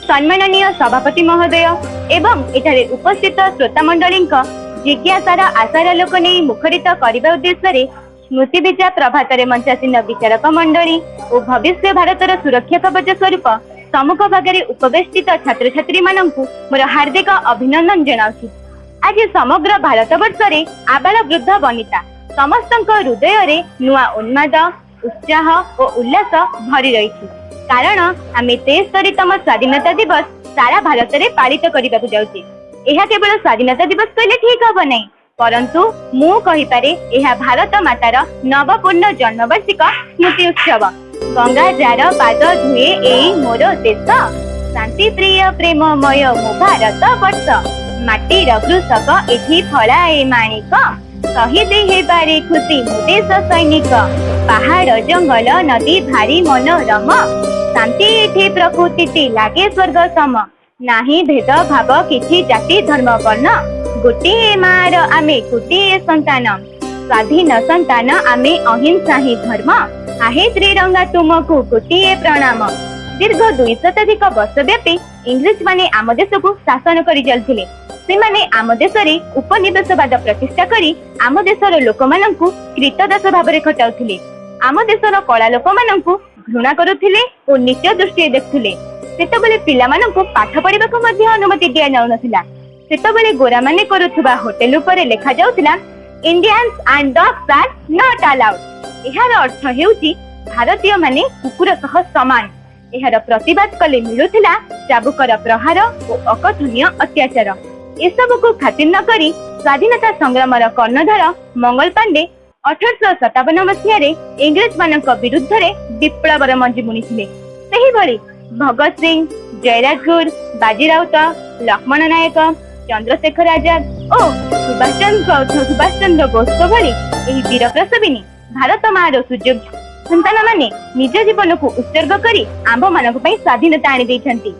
ସମ୍ମାନନୀୟ ସଭାପତି ମହୋଦୟ ଏବଂ ଏଠାରେ ଉପସ୍ଥିତ ଶ୍ରୋତା ମଣ୍ଡଳୀଙ୍କ ଜିଜ୍ଞାସାର ଆଶାର ଲୋକ ନେଇ ମୁଖରିତ କରିବା ଉଦ୍ଦେଶ୍ୟରେ ସ୍ମୃତି ବିଜା ପ୍ରଭାତରେ ମଞ୍ଚାସୀନ ବିଚାରକ ମଣ୍ଡଳୀ ଓ ଭବିଷ୍ୟ ଭାରତର ସୁରକ୍ଷା କବଚ ସ୍ୱରୂପ ସମ୍ମୁଖ ଭାଗରେ ଉପବେଷ୍ଟିତ ଛାତ୍ରଛାତ୍ରୀ ମାନଙ୍କୁ ମୋର ହାର୍ଦ୍ଦିକ ଅଭିନନ୍ଦନ ଜଣାଉଛି। ଆଜି ସମଗ୍ର ଭାରତ ବର୍ଷରେ ଆବାଳ ବୃଦ୍ଧ ବନିତା ସମସ୍ତଙ୍କ ହୃଦୟରେ ନୂଆ ଉନ୍ମାଦ, ଉତ୍ସାହ ଓ ଉଲ୍ଲାସ ଭରି ରହିଛି, କାରଣ ଆମେ 73ତମ ସ୍ୱାଧୀନତା ଦିବସ ସାରା ଭାରତରେ ପାଳିତ କରିବାକୁ ଯାଉଛେ। ଏହା କେବଳ ସ୍ୱାଧୀନତା ଦିବସ କହିଲେ ଠିକ ହବ ନାହିଁ, ପରନ୍ତୁ ମୁଁ କହିପାରେ ଏହା ଭାରତ ମାତାର ନବପୂର୍ଣ୍ଣ ଜନ୍ମବାର୍ଷିକ ସ୍ମୃତି ଉତ୍ସବ। ଗଙ୍ଗା ଯାର ପାଦ ଧୁଏ ଏଇ ମୋର ଦେଶ, ଶାନ୍ତି ପ୍ରିୟ ପ୍ରେମମୟ ମୋ ଭାରତ ବର୍ଷ। ମାଟିର କୃଷକ ଏଠି ଫଳାଏ ମାଣିକ, ଶହୀଦ ହେବାରେ ଖୁସି ମୋ ଦେଶ ସୈନିକ। ପାହାଡ ଜଙ୍ଗଲ ନଦୀ ଭାରି ମନୋରମ, ଶାନ୍ତି ଏଠି ପ୍ରକୃତିଟି ଲାଗେ ସ୍ୱର୍ଗ ସମ। ନାହିଁ ଭେଦ ଭାବ କିଛି ଜାତି ଧର୍ମ ବର୍ଣ୍ଣ, ଗୋଟିଏ ମାର ଆମେ ଗୋଟିଏ ସନ୍ତାନ। ସ୍ୱାଧୀନ ସନ୍ତାନ ଆମେ, ଅହିଂସା ହିଁ ଧର୍ମ। ଆହେ ତ୍ରିରଙ୍ଗା ତୁମକୁ ଗୋଟିଏ ପ୍ରଣାମ। ଦୀର୍ଘ 2 ଶତାଧିକ ବର୍ଷ ବ୍ୟାପୀ ଇଂରେଜ ମାନେ ଆମ ଦେଶକୁ ଶାସନ କରି ଚାଲିଥିଲେ। ସେମାନେ ଆମ ଦେଶରେ ଉପନିବେଶବାଦ ପ୍ରତିଷ୍ଠା କରି ଆମ ଦେଶର ଲୋକମାନଙ୍କୁ କ୍ରୀତଦାସ ଭାବରେ ଖଟାଉଥିଲେ। ଆମ ଦେଶର କଳା ଲୋକମାନଙ୍କୁ ଘୃଣା କରୁଥିଲେ ଓ ନୀଚ ଦୃଷ୍ଟିରେ ଦେଖୁଥିଲେ। ସେତେବେଳେ ପିଲାମାନଙ୍କୁ ପାଠ ପଢିବାକୁ ମଧ୍ୟ ଅନୁମତି ଦିଆଯାଉନଥିଲା। ସେତେବେଳେ ଗୋରାମାନେ କରୁଥିବା ହୋଟେଲ ଉପରେ ଲେଖାଯାଉଥିଲା, "Indians and dogs are not allowed." ଏହାର ଅର୍ଥ ହେଉଛି ଭାରତୀୟ ମାନେ କୁକୁର ସହ ସମାନ। ଏହାର ପ୍ରତିବାଦ କଲେ ମିଳୁଥିଲା ଚାବୁକର ପ୍ରହାର ଓ ଅକଥନୀୟ ଅତ୍ୟାଚାର। ଏସବୁକୁ ଖାତିର ନ କରି ସ୍ୱାଧୀନତା ସଂଗ୍ରାମର କର୍ଣ୍ଣଧାର ମଙ୍ଗଲ ପାଣ୍ଡେ 1857 ମସିହାରେ ଇଂରେଜ ମାନଙ୍କ ବିରୁଦ୍ଧରେ ବିପ୍ଳବର ମଞ୍ଜି ବୁଣିଥିଲେ। ସେହିଭଳି ଭଗତ ସିଂ, ଜୟୀ ରାଜଗୁରୁ, ବାଜି ରାଉତ, ଲକ୍ଷ୍ମଣ ନାୟକ, ଚନ୍ଦ୍ରଶେଖର ଆଜାଦ ଓ ସୁଭାଷ ଚନ୍ଦ୍ର ବୋଷଙ୍କ ଭଳି ଏହି ବୀର ପ୍ରସବିନୀ ଭାରତ ମାର ସୁଯୋଗ୍ୟ ସନ୍ତାନ ମାନେ ନିଜ ଜୀବନକୁ ଉତ୍ସର୍ଗ କରି ଆମ୍ଭ ମାନଙ୍କ ପାଇଁ ସ୍ୱାଧୀନତା ଆଣି ଦେଇଛନ୍ତି।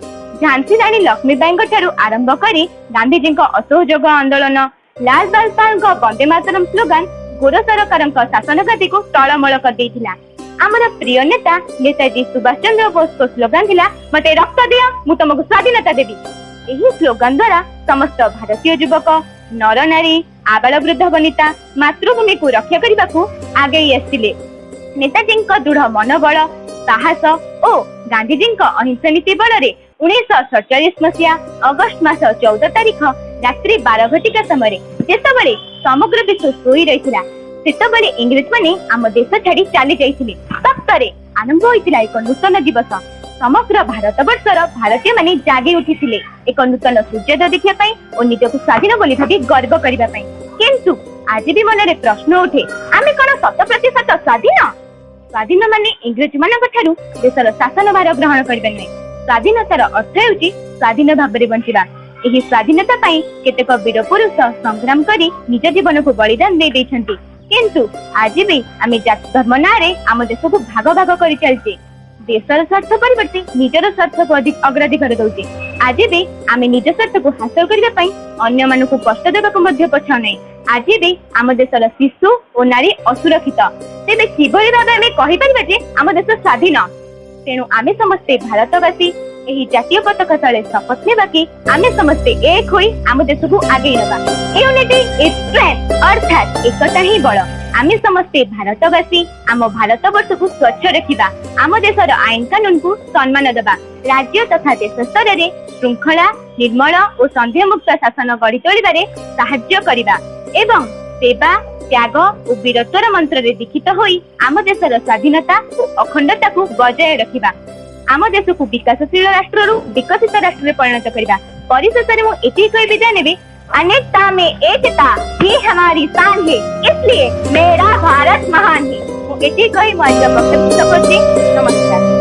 ଝାନ୍ସୀ ରାଣୀ ଲକ୍ଷ୍ମୀବାଇଙ୍କ ଠାରୁ ଆରମ୍ଭ କରି ଗାନ୍ଧିଜୀଙ୍କ ଅସହଯୋଗ ଆନ୍ଦୋଳନ, ଲାଲ ବାଲପାଲଙ୍କ ବନ୍ଦେ ମାତରମ ସ୍ଲୋଗାନ ଗୋର ସରକାରଙ୍କ ଶାସନ ଗାଦିକୁ ଟଳମଳ କରିଦେଇଥିଲା। ଆମର ପ୍ରିୟ ନେତା ନେତାଜୀ ସୁଭାଷ ଚନ୍ଦ୍ର ବୋଷଙ୍କ ସ୍ଲୋଗାନ ଥିଲା, "ମତେ ରକ୍ତ ଦିଅ, ମୁଁ ତମକୁ ସ୍ୱାଧୀନତା ଦେବି।" ଏହି ସ୍ଲୋଗାନ ଦ୍ୱାରା ସମସ୍ତ ଭାରତୀୟ ଯୁବକ, ନର ନାରୀ, ଆବାଳ ବୃଦ୍ଧ ବନିତା ମାତୃଭୂମିକୁ ରକ୍ଷା କରିବାକୁ ଆଗେଇ ଆସିଥିଲେ। ନେତାଜୀଙ୍କ ଦୃଢ ମନୋବଳ, ସାହସ ଓ ଗାନ୍ଧିଜୀଙ୍କ ଅହିଂସା ନୀତି ବଳରେ 1947 ମସିହା ଅଗଷ୍ଟ ମାସ 14 ତାରିଖ ରାତ୍ରି 12 ଘଟିକା ସମୟରେ ଯେତେବେଳେ ସମଗ୍ର ବିଶ୍ୱ ଶୋଇ ରହିଥିଲା, ସେତେବେଳେ ଇଂରେଜ ମାନେ ଆମ ଦେଶ ଛାଡି ଚାଲି ଯାଇଥିଲେ। ସତରେ ଆରମ୍ଭ ହୋଇଥିଲା ଏକ ନୂତନ ଦିବସ। ସମଗ୍ର ଭାରତ ବର୍ଷର ଭାରତୀୟ ମାନେ ଜାଗି ଉଠିଥିଲେ ଏକ ନୂତନ ସୂର୍ଯ୍ୟୋଦୟ ଦେଖିବା ପାଇଁ ଓ ନିଜକୁ ସ୍ୱାଧୀନ ବୋଲି ଭାବି ଗର୍ବ କରିବା ପାଇଁ। କିନ୍ତୁ ଆଜି ବି ମନରେ ପ୍ରଶ୍ନ ଉଠେ, ଆମେ କଣ 100% ସ୍ୱାଧୀନ? ସ୍ୱାଧୀନ ମାନେ ଇଂରେଜ ମାନଙ୍କ ଠାରୁ ଦେଶର ଶାସନ ଭାର ଗ୍ରହଣ କରିବା ନୁହେଁ। ସ୍ୱାଧୀନତାର ଅର୍ଥ ହେଉଛି ସ୍ୱାଧୀନ ଭାବରେ ବଞ୍ଚିବା। ଏହି ସ୍ୱାଧୀନତା ପାଇଁ କେତେକ ବୀର ପୁରୁଷ ସଂଗ୍ରାମ କରି ନିଜ ଜୀବନକୁ ବଳିଦାନ ଦେଇ ଦେଇଛନ୍ତି। କିନ୍ତୁ ଆଜି ବି ଆମେ ଜାତି ଧର୍ମ ନାଁରେ ଆମ ଦେଶକୁ ଭାଗ ଭାଗ କରି ଚାଲିଛେ। ଦେଶର ସ୍ୱାର୍ଥ ପରିବର୍ତ୍ତେ ନିଜର ସ୍ୱାର୍ଥକୁ ଅଧିକ ଅଗ୍ରାଧିକାର ଦଉଛେ। ଆଜି ବି ଆମେ ନିଜ ସ୍ୱାର୍ଥକୁ ହାସଲ କରିବା ପାଇଁ ଅନ୍ୟମାନଙ୍କୁ କଷ୍ଟ ଦେବାକୁ ମଧ୍ୟ ପଛାଉ ନାହିଁ। ଆଜି ବି ଆମ ଦେଶର ଶିଶୁ ଓ ନାରୀ ଅସୁରକ୍ଷିତ। ତେବେ କିଭଳି ଭାବେ ଆମେ କହିପାରିବା ଯେ ଆମ ଦେଶ ସ୍ୱାଧୀନ? ତେଣୁ ଆମେ ସମସ୍ତେ ଭାରତବାସୀ ଏହି ଜାତୀୟ ପତାକା ତଳେ ଶପଥ ନେବା କି ଆମେ ସମସ୍ତେ ଏକ ହୋଇ ଆମ ଦେଶକୁ ଆଗେଇ ନେବା। Unity is strength, ଅର୍ଥାତ୍ ଏକତା ହିଁ ବଳ। ଆମେ ସମସ୍ତେ ଭାରତବାସୀ ଆମ ଭାରତ ବର୍ଷକୁ ସ୍ୱଚ୍ଛ ରଖିବା, ଆମ ଦେଶର ଆଇନ କାନୁନକୁ ସମ୍ମାନ ଦେବା, ରାଜ୍ୟ ତଥା ଦେଶ ସ୍ତରରେ ଶୃଙ୍ଖଳା, ନିର୍ମଳ ଓ ସନ୍ଦେହମୁକ୍ତ ଶାସନ ଗଢି ତୋଳିବାରେ ସାହାଯ୍ୟ କରିବା ଏବଂ ସେବା, ତ୍ୟାଗ ଓ ବୀରତ୍ୱର ମନ୍ତ୍ରରେ ଦୀକ୍ଷିତ ହୋଇ ଆମ ଦେଶର ସ୍ୱାଧୀନତା ଓ ଅଖଣ୍ଡତାକୁ ବଜାୟ ରଖିବା। ଆମ ଦେଶକୁ ବିକାଶଶୀଳ ରାଷ୍ଟ୍ରରୁ ବିକଶିତ ରାଷ୍ଟ୍ରରେ ପରିଣତ କରିବା। ପରିଶେଷରେ ମୁଁ ଏତିକି କହି ବିଦାୟ ନେବି, अनेकता में एकता ही हमारी शान है, इसलिए मेरा भारत महान है। ମୁଁ ଏତିକି କହି ମୁଁ ଆଜିର ବକ୍ତବ୍ୟ ଶେଷ କରୁଛି। ନମସ୍କାର।